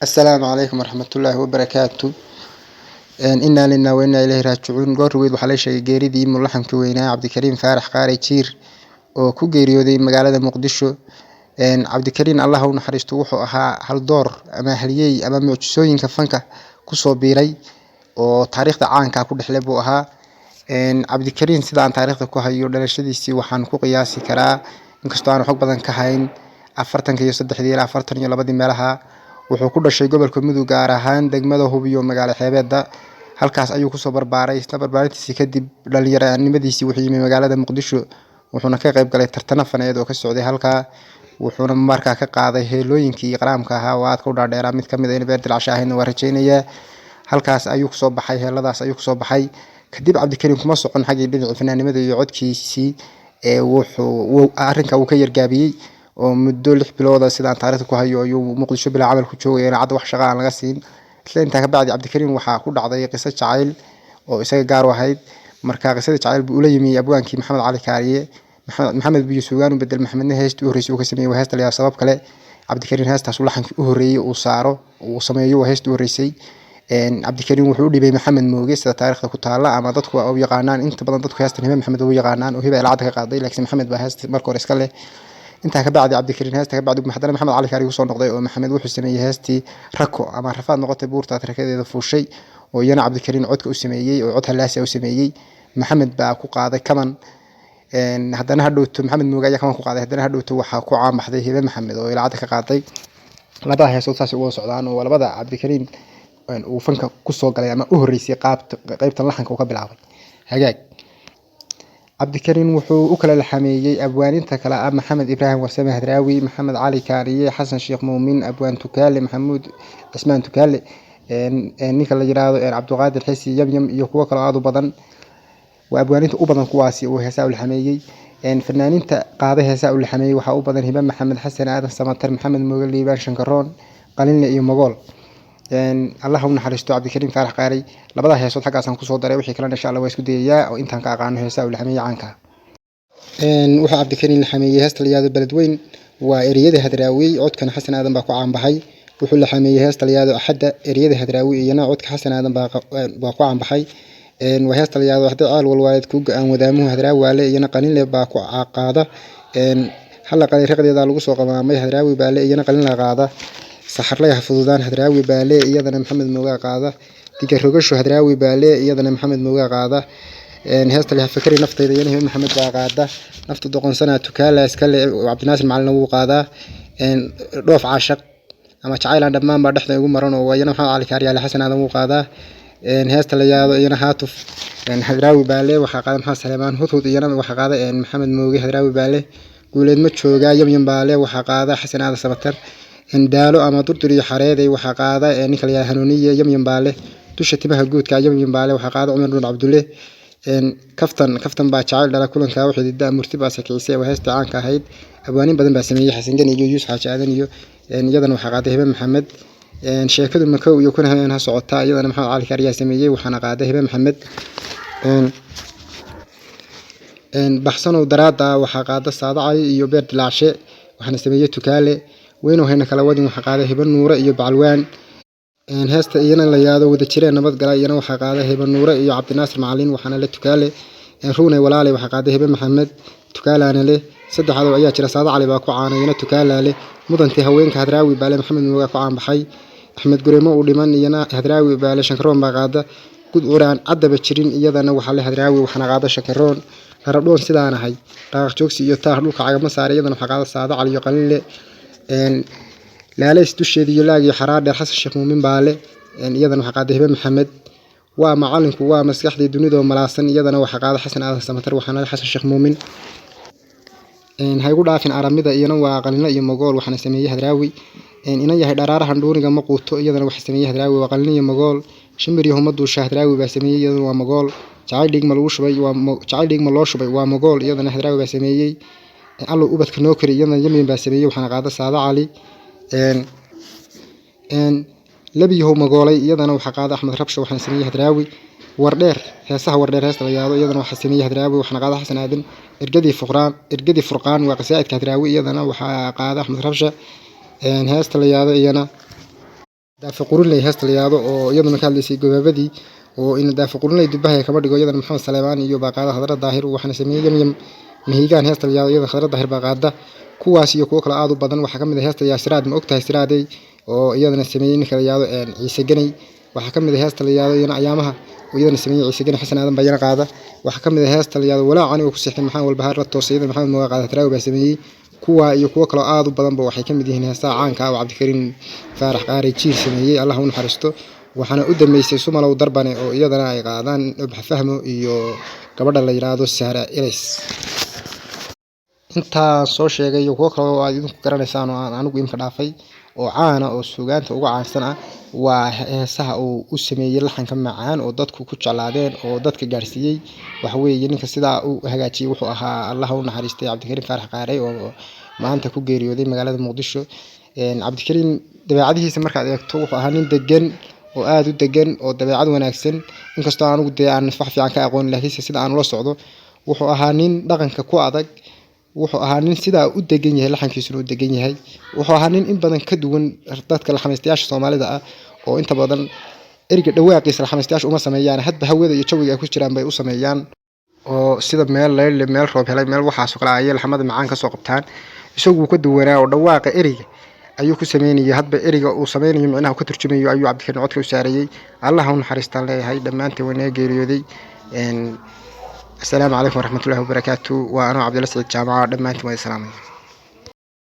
Assalaamu calaykum waraxmatullaahi wabarakaatu. Innaa linnaa wa innaa ilayhi raajicuun. Goor weyd waxaa la sheegay geeridii mulaxamkii weynaa Cabdikariim Faarax Qaare Jiir oo ku geeriyooday magaalada Muqdisho. Cabdikariin, Allah u naxariisto, wuxuu ahaa haldoor ama halyey ama mucjisooyinka fanka kusoo biiray oo taariikhda caanka ku dhexle buu ahaa. Cabdikariin, sida aan taariikhda ku hayo, dhalashadiisii waxaan ku qiyaasi karaa, inkastoo aan xog badan ka hayn, 43-kii ilaa 42-dii meelaha. Wuxuu ku dhashay gobolka Mudug, gaar ahaan degmada Hubiyo, magaalo xeebeeda. Halkaas ayuu kusoo barbaaray. Isla barbaarintiisii kadib, dhalinyaronimadiisii, wuxuu yimi magaalada Muqdisho, wuxuuna ka qayb galay tartano faneed oo ka socday halkaa, wuxuuna markaa ka qaaday heelooyinkii qaraamka ahaa oo aadka u dhaadheeraa. Mid kamid a in Beer Dilaacshe ahaydna waa rajeynayaa. Halkaas ayuu kusoo baxay, heeladaas ayuu kusoo baxay. Kadib Cabdikariin kuma socon xaggii dhinaca fanaanimada iyo codkiisii ee wuxuu arrinka uu ka yargaabiyey oo muddo 6 bilooda, sidaan taariikhda ku hayo, ayuu Muqdisho bilaa camal ku joogay, cadda wax shaqa aan laga siin. Isla intaa kabacdi Cabdikariin waxaa ku dhacday qiso jacayl oo isaga gaar u ahayd. Marka qisadii jacayl buu ula yimi abwaankii Maxamed Cali Kaariye. Maxamed biyo suugaan u bedel. Maxamedna heestii u horreysay uu ka sameeyey waa heesta la yidhahdo Sabab Kale. Cabdikariin heestaas uu laxankii u horreeyey uu saaro, uu sameeyo, waa heestii u horreysay. Cabdikariin wuxuu u dhibay Maxamed Mooge, sida taariikhda ku taalla ama dadku u yaqaanaan. Inta badan dadku heestan Hibe Maxamed ugu yaqaanaan oo Hibe ilacadda ka qaaday, laakiin Maxamed baa heesta marka hore iska leh. Intaa kabacdi Cabdikariin heesta kabacdi haddana Maxamed Cali Kaariye kusoo noqday oo Maxamed wuxuu sameeyey heestii Rako ama Rafaad Noqotay Buurtaad Rakadeeda Fuushay, oo iyana Cabdikariin codka u sameeyey oo cod halaasi u sameeyey. Maxamed baa ku qaaday kaman. Haddana hadhowto Maxamed Mooge ayaa kaman ku qaaday. Haddana hadhowto waxaa ku caanbaxday Hibe Maxamed oo ilacadda ka qaaday. Labada heesood saas uga socdaan oo labada Cabdikariin uu fanka kusoo galay ama u horreysay qaabta qaybtan laxanka uu ka bilaabay. Hagaag, Cabdikariin wuxuu u kala laxameeyey abwaaninta kale ah Maxamed Ibraahim Warsame Hadraawi, Maxamed Cali Kaariye, Xasan Sheekh Muumin, Abwaan Tukaale, Maxamuud Cismaan Tukaale, ninka la yiraahdo Cabdiqaadir Xisi Yamyam iyo kuwo kaloo aad u badan. Waa abwaaninta u badan kuwaasi uu heesaa u laxameeyey. Fanaaniinta qaada heesaa u laxameeyey waxaa u badan Hibe Maxamed, Xasan Aadan Samatar, Maxamed Mooge Liibaan, Shankaroon, Qalinle iyo Magool. Allah u naxariisto Cabdikariim Faarax Qaarey. Labada heesood xaggaasaan kusoo daray. Wixii kalena insha Allah waa isku dayayaa oo intaan ka aqaano heesaa uu laxameeyey caanka. Wuxuu Cabdikariin laxameeyey heesta la yihahdo Beledweyn, waa ereyada Hadraawi, codkana Xasan Aadan baa ku caanbaxay. Wuxuu laxameeyey heesta la yihahdo Axadda, ereyada Hadraawi, iyana codka Xasan Aadan baa ku caanbaxay. Waa heesta la yihahdo Haddii Ceel Walwaalid Kuu Go-aan Wadaamuhu, Hadraawi waale, iyana Qalinle baa ku qaada. Halla Qalay Riqdeeda Lagu Soo Qamaamay, Hadraawi baale, iyana Qalinle qaada. Saxarlay Ha Fududaan, Hadraawi baale, iyadana Maxamed Moogaa qaada. Diga Rogasho, Hadraawi baale, iyadana Maxamed Moogaa qaada. Heesta leh Fakari Naftayda, iyana Hibe Maxamed baa qaada. Nafta Doqonsana, Tukaala iskale, Cabdinaasir Macalin wuu qaadaa. Dhoof Caashaq ama Jacaylaan Dhammaan Baa Dhexda Igu Maran, oo iyana Maxamed Cali Kaariyaale, Xasan Aadan wuu qaadaa. Heesta la yihahdo iyana Haatuf, Hadraawi baale, waxaa qaada Maxamed Saleemaan. Hudhud iyana waxaa qaada Maxamed Mooge, Hadraawi baale. Guuleed Ma Joogaa, Yamyam baale, waxaa qaada Xasan Aadan Samatar. Daalo ama Durdur iyo Xareeday waxaa qaada ninka la yihahdo Hanuuniye, Yamyam baale. Dusha Timaha Guudka, Yamyam baale, waxaa qaada Cumar Nuur Cabdulle. Kaftan Kaftan Baa Jacayl Dhala, Kulankaa Waxidida Murti Baa Sakicisay, waa heesta caanka ahayd. Abwaanin badan baa sameeyey, Xasan Geni iyo Yuusuf Xaaji Aadan iyo iyadana waxaa qaaday Hibe Maxamed. Sheekadu Makow iyo Kuna Habeen Ha Socotaa, iyadana Maxamed Cali Kaariyaa sameeyey, waxaana qaaday Hibe Maxamed. Baxsanow Daraada waxaa qaada Saadacay iyo Beer Dilaacshe, waxaana sameeyey Tukaale. Weynow Hayna Kala Wadin waxaa qaaday Hibe Nuure iyo Bacalwaan. Heesta iyana la yihahdo Wada Jireen Nabad Gala, iyana waxaa qaaday Hibe Nuure iyo Cabdinaasir Macalin, waxaana le Tukaale. Ruunay Walaalay waxaa qaaday Hibe Maxamed, Tukaalaana leh. Saddex Cadow Ayaa Jira, Saada Cali baa ku caanay, iyana Tukaalaa leh. Mudantii Haweenka, Hadraawi baale, Maxamed Moogaa ku caanbaxay. Axmed Guremo Uu Dhiman, iyana Hadraawi baale, Shankaroon baa qaada. Gud Curaan Caddaba Jirin, iyadana waxaa le Hadraawi, waxaana qaada Shankaroon. Rarabdhoon Sidaan Ahay, Dhaqaaq Joogsi iyo Taah Dhulka Cagama Saaray, iyadana waxaa qaada Saada Cali iyo Qalinle. Laalays Dusheeda iyo Laag iyo Xaraadheer, Xasan Sheekh Muumin baale, iyadana waxaa qaaday Hibe Maxamed. Waa Macalinku Waa Maskaxdii Dunidoo Malaasan, iyadana waxaa qaada Xasan Aadan Samatar, waxaana le Xasan Sheekh Muumin. Ha Igu Dhaafin Aramida, iyana waa Qalinle iyo Magool, waxaana sameeyey Hadraawi. Inan Yahay Dharaarahan Dhuuniga Ma Quuto, iyadana waxaa sameeyey Hadraawi, waa Qalinle iyo Magool. Shimbir iyo Humaduusha, Hadraawi baa sameeyey, iyadana waa Magool. Jacayl Dhiig Ma Lagu Shubay, waa Jacayl Dhiig Ma Loo Shubay, waa Magool, iyadana Hadraawi baa sameeyey. Allow Ubadka Noo Kori, iyadana Yamyan baa sameeyey, waxaana qaada Saada Cali. Labiyahow Magoolay, iyadana waxaa qaada Axmed Rabsho, waxaana sameeyey Hadraawi. Wardheer, heesaha Wardheer heesta la yihahdo, iyadana waxaa sameeyey Hadraawi, waxaana qaada Xasan Aadan. Ergadii Fuqraan, Ergadii Furqaan waa qasaa'idka Hadraawi, iyadana waxaa qaada Axmed Rabsha. Heesta la yihahdo iyana Daafaqurinley heesta la yidhaahdo oo iyaduna ka hadlaysay gobaabadii oo ina Daafaqurinley dubahaya kama dhigo, iyadana Maxamed Saleebaan iyo baaqaada Khadra Daahir, waxaana sameeyey Yamyam Mahiigaan. Heesta la yidhahdo iyadana Khadra Daahir baa qaada. Kuwaas iyo kuwo kale aad u badan waxaa ka mid ah heesta la Siraad, ma ogtahay Siraadey, oo iyadana sameeyey ninka la yidhahdo Ciise Ganey. Waxaa ka mid ah heesta la yidhahdo iyana Ayaamaha oo iyadana sameeyey Ciise Ganey, Xasan Aadan baa iyana qaada. Waxaa ka mid ah heesta la yidhahdo Walaac anigoo ku seexday maxaan walbahaar la toosay, iyadana Maxamed Mooga qaada, Taraawi baa sameeyey. Kuwa iyo kuwo kaloo aad u badanba waxay ka mid yihiin heesaha caanka ah oo Cabdikariin Faarax Qaari Jiir sameeyey, Allah u naxariisto. Waxaana u dambeysay Sumalow Darbane oo iyadana ay qaadaan Ubax Fahmo iyo gabadha la yidhaahdo Sahra Ilays. Intaan soo sheegay iyo kuwo kale oo aad idinku garanaysaan oo aan anigu imka dhaafay oo caana oo suugaanta uga caansan ah, waa heesaha uu u sameeyey laxanka macaan oo dadku ku jeclaadeen oo dadka gaarsiiyey. Waxa weeye ninka sidaa u hagaajiyey wuxuu ahaa, Allah u naxariistay, Cabdikariin Faarax Qaarey oo maanta ku geeriyooday magaalada Muqdisho. Cabdikariin dabeecadihiisa markaad eegto, wuxuu ahaa nin degan oo aada u degan oo dabeecad wanaagsan, inkastoo anigu dee aan wax fiican ka aqoon, laakiinse sida aan ula socdo wuxuu ahaa nin dhaqanka ku adag. Wuxuu ahaa nin sidaa u degan yahay, laxankiisuna u degan yahay. Wuxuu ahaa nin in badan ka duwan dadka laxamaystayaasha Soomaalida ah oo inta badan ereyga dhawaaqiisa laxamaystayaasha uma sameeyaan, hadba hawada iyo jawiga ay ku jiraan bay u sameeyaan, oo sida meel laydhle, meel roob helay, meel waxaasoo kale ayay laxamada macaan kasoo qabtaan. Isagu wuu ka duwanaa oo dhawaaqa ereyga ayuu ku sameynayay, hadba ereyga uu sameynayo micnaha uu ka turjumayo ayuu Cabdikariin codka u saarayey. Allah u naxariistaan leeyahay dhammaantiin, way naga geeriyooday. Assalaamu calaykum waraxmatullahi wabarakaatu. Waa anoo Cabdilla Saciid Jaamaca, dhammaantiin waa salaamaya.